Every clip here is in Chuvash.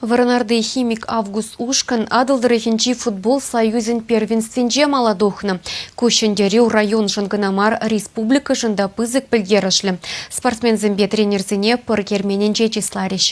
Вӑрнарти «Химик» Август ушкӑн Атӑл тӑрӑхӗнчи футбол союзӗн первенствинче мала тухнӑ. Ку ҫӗнтерӳ районшӑн кӑна мар, республикӑшӑн та пысӑк пӗлтерӗшлӗ. Спортсменсемпе тренерсене пӑр керменӗнче чысларӗҫ.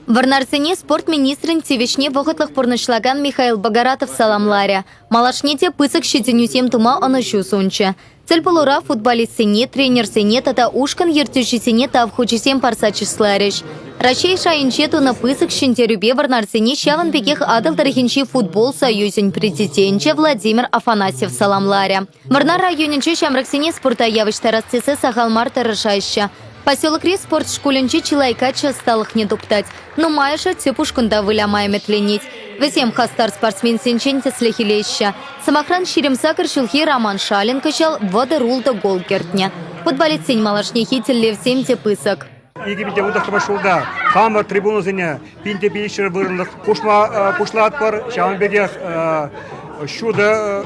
Вӑрнарсене спорт министрӗн тивӗҫне вӑхӑтлӑх пурнӑҫлакан Михаил Богоратов саламларӗ. Малашне те пысӑк ҫитӗнӳсем тума ӑнӑҫу сунчӗ. Тӗлпулура футболистсене, тренерсене тата ушкӑн ертӳҫисене тав хучӗсем парса чысларӗҫ. Раҫҫей шайӗнче тунӑ пысӑк ҫӗнтерӳпе вӑрнарсене ҫавӑн пекех Атӑл тӑрӑхӗнчи футбол союзӗн президенчӗ Владимир Афанасьев саламларӗ. Вӑрнар районӗнче ҫамрӑксене спорта явӑҫтарас тесе сахал мар тӑрӑшаҫҫӗ. Поселокри спорт шкулӗнче чылай каччӑ ӑсталӑхне туптать. Нумайӑшӗ тӗп ушкӑнта выляма ӗмӗтленет. Вӗсем хастар спортсменсенчен тӗслӗх илеҫҫӗ. Сӑмахран, 28 ҫулхи Роман Шалин кӑҫал 36 гол кӗртнӗ. Футболистсен малашнехи тӗллевсем те пысӑк. 2019 ҫулта хамӑр трибунӑсене 1500 вырӑнлӑх хушма пуҫлатпӑр. Ҫавӑн пекех ҫутӑ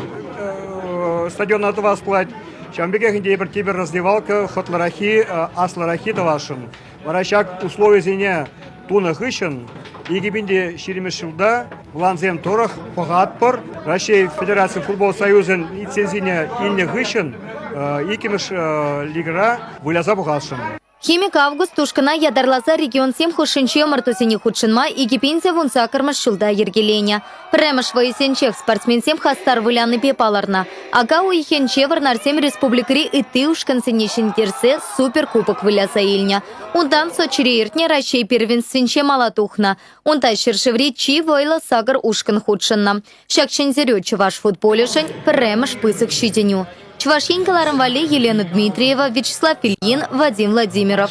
стадиона тӑвас пулать. Ҫавӑн пекех ӗнтӗ эпир тепӗр раздевалка хӑтлӑраххи, аслӑраххи тӑвасшӑн. Вара ҫак условисене тунӑ хыҫҫӑн 2020 ҫулта плансем тӑрӑх пӑхатпӑр. Раҫҫей Федераци футбол союзӗн лицензине илнӗ хыҫҫӑн иккӗмӗш лигӑра выляса пӑхасшӑн. Химик Август ушкӑна ятарласа регионсем хушшинчи ӑмӑртусене хутшӑнма 2018 ҫулта йӗркеленӗ. Пӗрремӗш вӑйӑсенчех спортсменсем хастар вылянипе палӑрнӑ. Ака уйӑхӗнче вӑрнарсем республикӑри ытти ушкӑнсене ҫӗнтерсе суперкубок выляса илнӗ. Унтан Сочире иртнӗ Раҫҫей первенствинче мала тухнӑ. Унта ҫӗршыври чи вӑйлӑ сакӑр ушкӑн хутшӑннӑ. Ҫак ҫӗнтерӳ чӑваш футболӗшӗн пӗрремӗш пысӑк ҫитӗнӳ. Чӑваш Ен кӑларӑм валли Елена Дмитриева, Вячеслав Ильин, Вадим Владимиров.